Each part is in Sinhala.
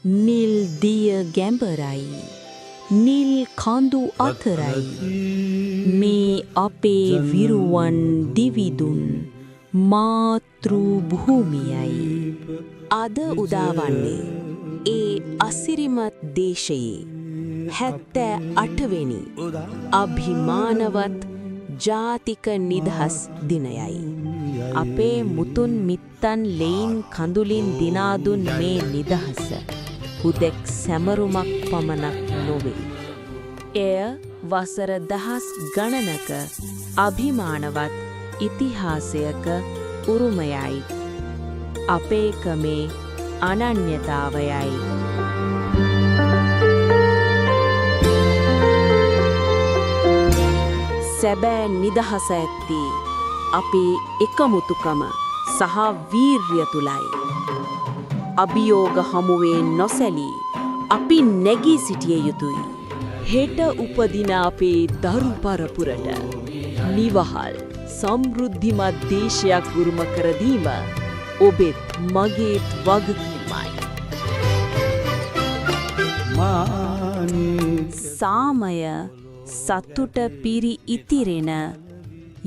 නිල් දිය ගැඹරයි. නිල් කඳු අතරයි. මේ අපේ විරුවන් දිවිදුන් මාතෘ භූමියයි. අද උදාවන්නේ ඒ අසිරිමත් දේශයේ 78 වෙනි අභිමානවත් ජාතික නිදහස් දිනයයි. අපේ මුතුන් මිත්තන් ලෙයින් කඳුලින් දිනාදුන් මේ නිදහස හුදෙක් සැමරුමක් පමණක් නොවේ. එය වසර දහස් ගණනක අභිමානවත් ඉතිහාසයක උරුමයයි. අපේකමේ අනන්‍යතාවයයි. සැබෑ නිදහස ඇත්තේ අපේ එකමුතුකම සහ වීර්ය තුලයි. අභියෝග හමුවේ නොසැලී අපි නැගී සිටිය යුතුයි. හෙට උපදින අපේ දරු පරපුරට නිවහල්, සමෘද්ධිමත් දේශයක් උරුම කර දීම ඔබෙත් මගේත් වගකීමයි. සාමය, සතුට පිරි ඉතිරෙන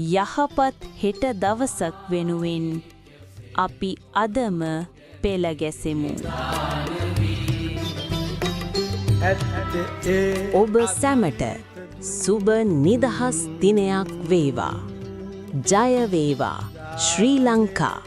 යහපත් හෙට දවසක් වෙනුවෙන් අපි අදම පෙළ ගැසෙමු. ඔබ සැමට සුබ නිදහස් දිනයක් වේවා. ජය වේවා ශ්‍රී ලංකා.